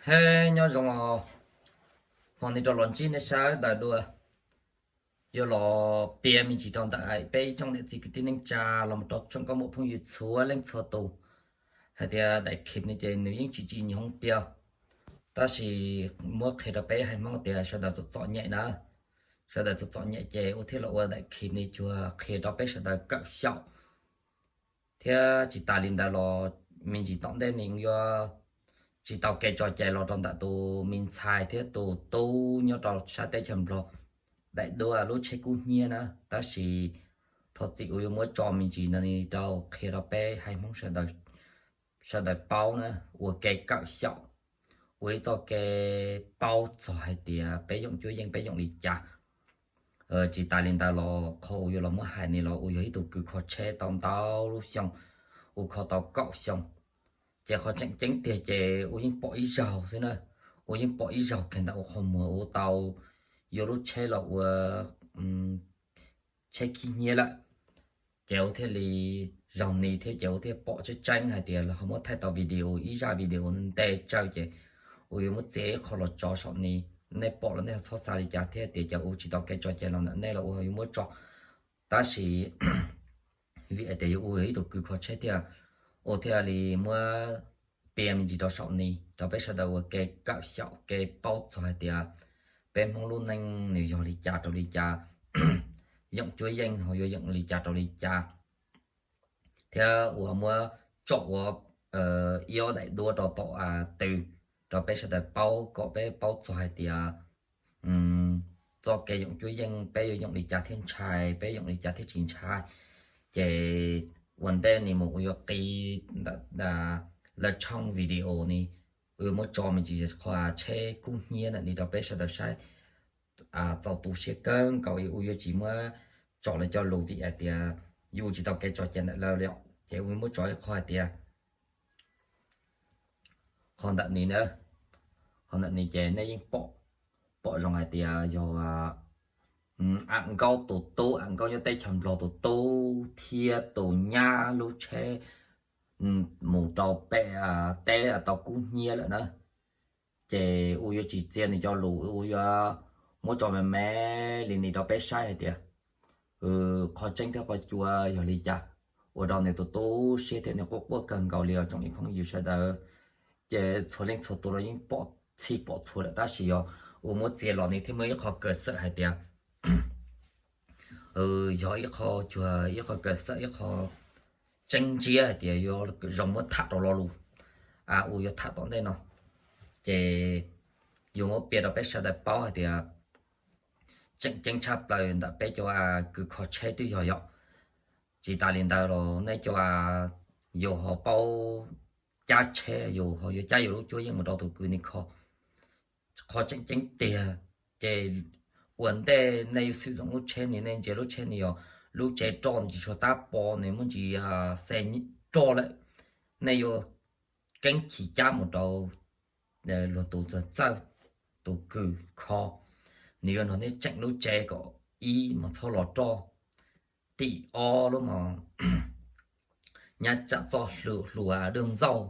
Hej, nyob zoo os, hmo no rov los ntsib nej sawv daws dua. Yuav los piav me ntsis rau ntawm peb ib tsoom niam txiv kwv tij neej tsa los mus rau tsoom nkauj muam phooj ywg txhua leej txhua tus hais tias daim clip no ces nws yeej tsis tsim nyog piav, tab sis muab qhia rau peb haiv Hmoob tias sawv daws txom txom nyem na. Sawv daws txom txom nyem ces ua thiaj los ua daim clip no cuag qhia rau peb sawv daws kawm xyaum. Thiab tsis tas li ntawd los me ntsis tom ntej no yuav tsis tau kev tso cai los rau ntawm tus me ntxhais thiab tus tub nyob rau sab teb chaws Nplog daim duab lub tsheb kub hnyiab na, tab sis thov txim uas yuav muab tso me ntsis no rau qhia rau peb haiv Hmoob sawv daws paub na, ua kev kawm xyaum, ua ib txoj kev paub txog hais tias peb yoom cuab yeej peb yoom li cas. Tsis tas li ntawd los qhov uas yuav los muab hais no los ua yog ib tug kws kho tsheb tau ntau lub xyoo, ua kho tau kaum xyoo. Ces qhov tseem ceeb tiag ces ua yeej pom ib zaug xwb na, ua yeej pom ib zaug kiag ntawm ua qhov muag ua tau yuav lub tsheb los ua tsheb khib hnyiab lawm. Ces ua thiaj li zaug no thiab ces ua thiaj pom tseeb tseeb hais tias lawv ho muab thaij tau video, ib zaj video ntev tsawv ces ua yuav muab txiav ib qho los tso saum no. Nej pom los nej txhob xav li cas thiab tias cas ua tsis tau kev tso cai los ntawm nej los ua yuav muab tso. Tab sis vim hais tias yuav ua ib tug kws kho tsheb thiab, ua thiaj li muab piav me ntsis rau saum no rau peb sawv daws ua kev kawm xyaum kev paub txog hais tias peb Hmoob lub neej nws yog li cas rau li cas, yoom cuab yeej ho yuav yoom li cas rau li cas, thiab ua muab tsom ua ib ob daim duab rau tom tw rau peb sawv daws paub kom peb paub txog hais tias txoj kev yoom cuab yeej peb yuav yoom li cas thiaj ntshai, peb yoom li cas thiaj tsis ntshai. Ces ua ntej no mus ua yuav qi ntawm lawv tshooj video no, ua yuav muab tso me ntsis qhov tsheb kub hnyiab ntawm no rau peb sawv daws saib. Txaus tu siab kawg nkaus ua yuav tsis muab tso lawv cov lus vim hais tias yus tsis tau kev tso cai ntawm lawv li, ces ua muab tso ib qho hais tias qhov ntawm no na, qhov ntawm no ces nej yeej pom, pom zoo hais tias yog Am Nkaub tus tub, Am Nkaub nyob teb chaws Nplog tus tub thiab tus nyab lub tsheb mus rau pem teb tau kub hnyiab lawm na. Ces ua yuav tsis txia nws cov lus, ua yuav muab tso me me li no rau peb saib hais tias qhov tseeb thiab qhov cua yog li cas, ua rau nws tus tu siab thiab nws quaj quaj kawg nkaus li os tsoom phooj ywg sawv daws. Ces txhua leej txhua tus los yeej pom txhij pom txhua lawm tab sis yog ua muab txia los no thiaj muaj ib qho kaw xawm hais tias yog ib qho cuag ib qho kaw xawm, ib qho tseeb ntsiab hais tias yuav zoo muab tham rau lo lus, ua yuav tham tom ntej no. Ces yuav muab piav rau peb sawv daws paub hais tias tseem ceeb tshaj plaws ntawm peb cov kws kho tsheb twb yog yom. Tsis tas li ntawd los nej cov yus ho paub cab tsheb, yus ho yuav cab yus lub cuab yeej mus rau tus kws nej kho. Qhov tseem ceeb tiag ces ua ntej nej yuav xwm txoom lub tsheb no, nej ntsia lub tsheb no yog lub tsev roj no tsis tshua tab po, nws muaj ntsis xe roj lawm, nej yuav keeb chim cab mus rau luag tus txawj, tus kws kho, nws yuav nrog nej tseem lub tsev kom ib mos txhob los roj, tim ob lub mos nyab tsam txoj hlua dwj ntxauj,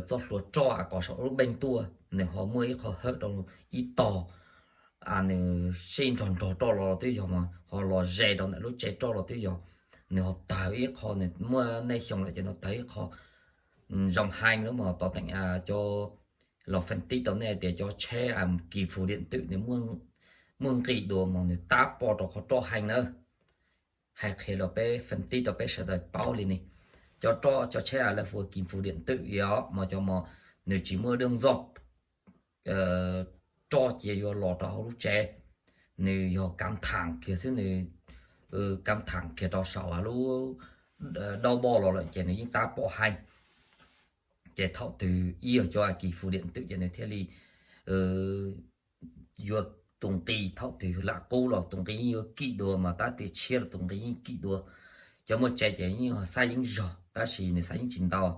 txoj hlua roj kom saum lub npeej tuaj, nws ho muaj ib qho hawm rau ib tog, nws sij nrog nrog roj los twb yog, ho los ze rau ntawm lub tsev roj los twb yog. Nws ho tawg ib qho, nws muaj nej xyoo lawm ces nws tawg ib qho zoo heev lub mos tos teem cov los feem tib rau nej tias cov tsheb kis fus diam twm nws muaj nqis dua mos nws tab po rau qhov roj heev na. Hais qhia rau peb feem tib rau peb sawv daws paub li ne. Cov roj cov tsheb lawv hu ua kis fus diam twm os mos cov mos nws tsis muaj dwj ntxauj roj cia yuav los rau hauv lub tsev, nws yog kav tham kiag xwb, nws kav tham kiag rau saum lub daub npoj los lawm ces nws yeej tab po heev. Ces thaum twg ib yog cov kis fus diam twm ces nws thiaj li yuav tus nqi, thaum twg lam qub los tus nqi yeej yuav kim dua, mas tab tias tshiab los tus nqi yeej kim dua. Cov muaj tsev ces yeej xab yeeb zog tab sis nws xab yeeb tsis ntau.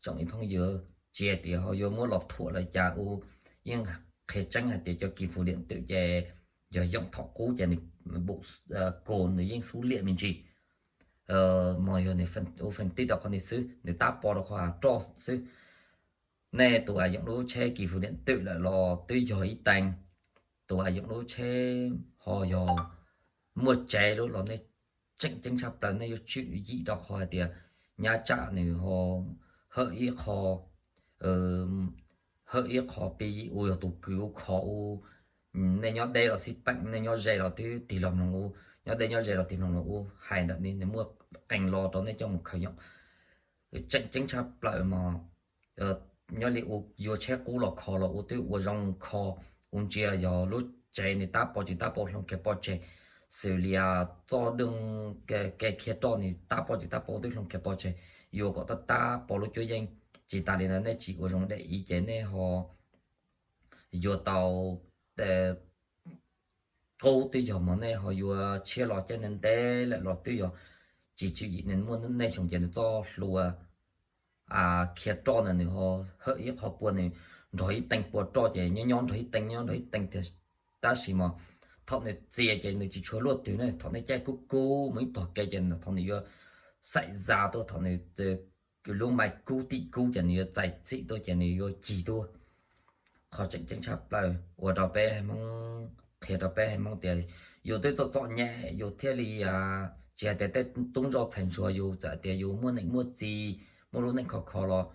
Tsoom ib phooj ywg, tsis hais tias ho yuav muab los thuam los cas u, yeej qhia tseeb hais tias cov kis fus diam twm ces yog yoom thaum qub ces nws bum kos nws yeej xub liam me ntsis. Mos yog nws ua feem tib rau qhov ni xwb, nws tab po rau qhov roj xwb. Nej tus uas yoom lub tsheb kis fus diam twm lawm los twb yog ib teev, tus uas yoom lub tsheb ho yog muaj tsev lub los nej tseem ceeb tshaj plaws nej yuav tsum yim rau qhov hais tias nyab tsam nws ho hawm ib qho, hawm ib qho pib ua yog tus kws ua kho ua, nej nyob deb los xij peem, nej nyob ze los twb tig los mloog ua, nyob deb nyob ze los tig mloog los ua hais ntawm ni nws muaj qee lo rau nej coj mus khaws yoom. Tseem ceeb tshaj plaws mas nyob li ua yuav tsheb qub los kho los ua twb ua zoo kho, ua ntsia yog lub tsev nws tab pov tsis tab pov hloov kiag pov tseg, xws li txoj dej ke khiav roj nws tab pov tsis tab pov twb hloov kiag pov tseg, yuav kom tab tab pov lub cuab yeej. Tsis tas li ntawd nej tsis ua zoo de ib ces nej ho yuav tau qub twb yog mas nej ho yuav tshiab los caij ntev ntev lawm los twb yog tsis tswv yim nws muaj nej xyoo ces nws txoj hlua khiav roj ntawd nws ho hawm ib qho pua nws nrog ib teev pua roj ces nyob nyob nrog ib teev nyob nrog ib teev tiag. Tab sis mas thaum nws txias ces nws tsis tshua luaj twg ne, thaum nej caij kub kub mus ib tog kev ces thaum nws yuav xaim zas tuaj, thaum nws lub mais kub tim kub ces nws yuav txais txim tuaj ces nws yuav cig tuaj. Qhov tseem ceeb tshaj plaws ua rau peb haiv Hmoob, qhia rau peb haiv Hmoob tias yus twb txom txom nyem yus thiaj li tsis hais tias tej tub ntsuag ntxhais ntsuag yus txawm tias yus muaj neej muaj txiv muaj lub neej khov kho los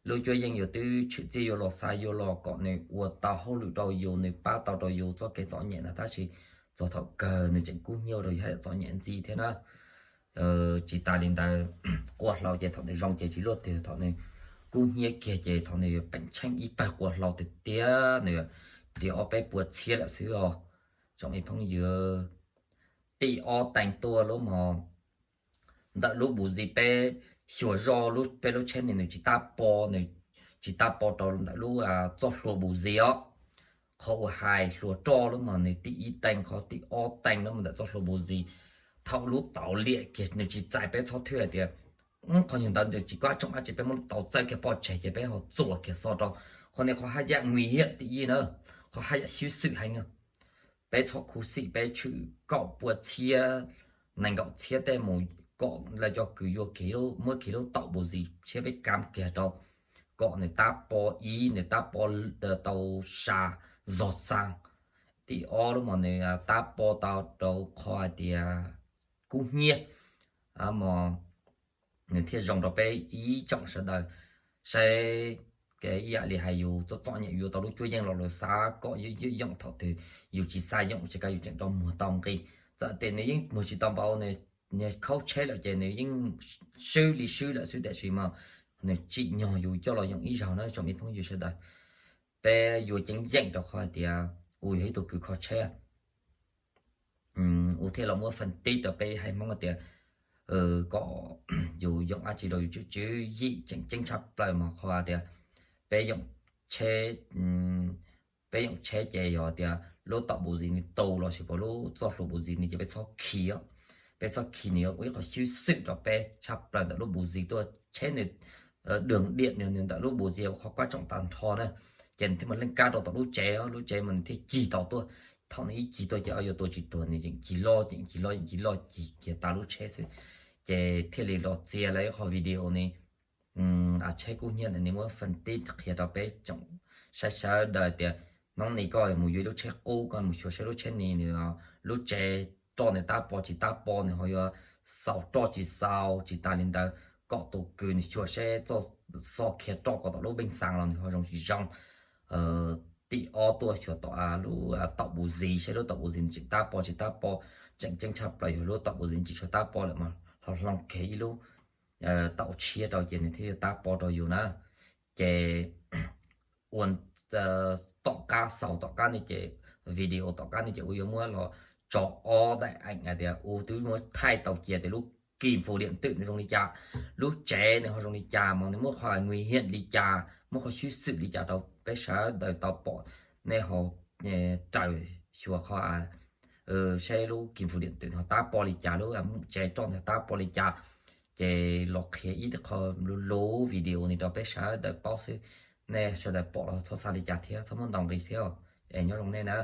lub cuab yeej yus twb tshwm txiaj yuav los xa yuav los kom nws ua tau hauj lwm rau yus, nws pab tau rau yus txoj kev txom nyem ntawd, tab sis txog thaum kawg nws tseem kub hnyiab ua rau yus haj yam txom nyem ntxiv thiab na. Tsis tas li ntawd, quas hlau ces thaum nws zoo ces tsis luaj twg, thaum nws kub hnyiab kiag ces thaum nws yuav peem tsheej ib pawg quas hlau tiag tiag nws ris ob peb puas txhiab lawm xwb os. Tsoom ib phooj ywg, tim ob teev tuaj lub mos ntawm lub bus zis peb xyuas zoj peb lub tsheb ni nws tsis tab pov, nws tsis tab pov rau ntawm lub txoj hlua bus zis os. Qhov uas hais hlua roj lub mos nws tim ib teev, qhov tim ob teev lub mos ntawm txoj hlua bus zis, thaum lub tauv liam kiag nws tsis txais peb txhob thwj hais tias qhov nyuag ntawd nws tsis kab tsoom dab tsi, peb muab lub tauv txawb kiag pov tseg ces peb ho txuas kiag xov rau. Qhov ni qhov haj yam nguy hiam tim ib na, qhov haj yam xwb xwm heev na. Peb txhob khuv xim, peb tshwm kaum puas txhiab, nees nkaum txhiab tej mus kom lawv cov kws yuav kiag, muab kiag lub tauv bus zis tshiab peb kam kiag rau kom nws tab pov ib, nws tab pov tau sa zog xaa. Tim ob lub mos nws tab pov tau rau qhov hais tias kub hnyiab mos nws thiaj zoo rau peb ib tsoom sawv daws. Saib ib yam li hais yus txom txom nyem yuav tau lub cuab yeej los lawv xa kom yus yoom, thaum twg yus tsis xa yoom ces kav yus tseem rau muag tau nqi. Txawm tias nws yeej muag tsis tau npaum, nws khaub tsheb lawm ces nws yeej swb li swb lawm xwb, tiam sis mas nws tsim nyog yus coj los yoom ib zaug na tsoom ib phooj ywg sawv daws. Peb yuav ceeb yeem rau qhov hais tias ua yog ib tug kws kho tsheb ua thiaj los muab faj tib rau peb haiv Hmoob tias kom yus yoom dab tsi los yus tswv tswv yim tseem ceeb tshaj plaws mas qhov tias peb yoom tsheb, peb yoom tsheb ces yog tias lub taum bus zis nws tu los sis puas lub txoj hlua bus zis nws ces peb txhob khi, peb txhob khi nws yuav ua ib qhov xwb xwm rau peb tshaj plaws ntawm lub bus zis tuaj tsheb nws dwm diam nws ntawm lub bus zis ua qhov kab tsoom tas nrho na. Ces nws thiaj mus leej kab rau tom lub tsev, lub tsev mas nws thiaj cig tau tuaj. Thaum nws ib cig tuaj ces yuav tua tsis tuag, nws yeej cig loj yeej cig loj yeej cig loj cig kiag tas lub tsheb xwb. Ces thiaj li los txia lawv ib qho video ni, tsheb kub hnyiab ntawm ni muab faj tib qhia rau peb tsoom saib sawv daws tias hnub ni koj mus yuav lub tsheb qub, koj mus xyuas saib lub tsheb ni nws lub tsev roj nws tab pov tsis tab pov, nws ho yuav xaus roj tsis xaus. Tsis tas li ntawd, kom tus kws nws xyuas saib txoj xov khiav roj kom tom lub npeej xaa los nws ho zoo tsis zoo. Tim ob tuaj xyuas tom lub taum bus zis saib lub taum bus zis nws tseem tab pov tsis tab pov. Tseem ceeb tshaj plaws yog lub taum bus zis tsis tshua tab pov lawm mas ho hloov kiag ib lub taum tshiab rau ces nws thiaj yuav tab pov rau yus na. Ces ua tom qab xaus tom qab ni ces video tom qab ni ces ua yuav muab los tso ob daim eem hais tias ua twb muab thaij tau cia tias lub kim fus diam twm nws zoo li cas, lub tsev nws ho zoo li cas, mas nws muaj qhov nguy hiam li cas, muaj qhov xwb xwm li cas rau peb sawv daws tau pom. Nej ho raws xyuas qhov saib lub kim fus diam twm nws ho tab pov li cas, lub tsev roj nws ho tab pov li cas. Ces los qhia ib qho luv luv video ni rau peb sawv daws paub xwb. Nej sawv daws pom los txhob xav li cas thiab txhob muab ntaus nqi thiab. Es nyob zoo nej na.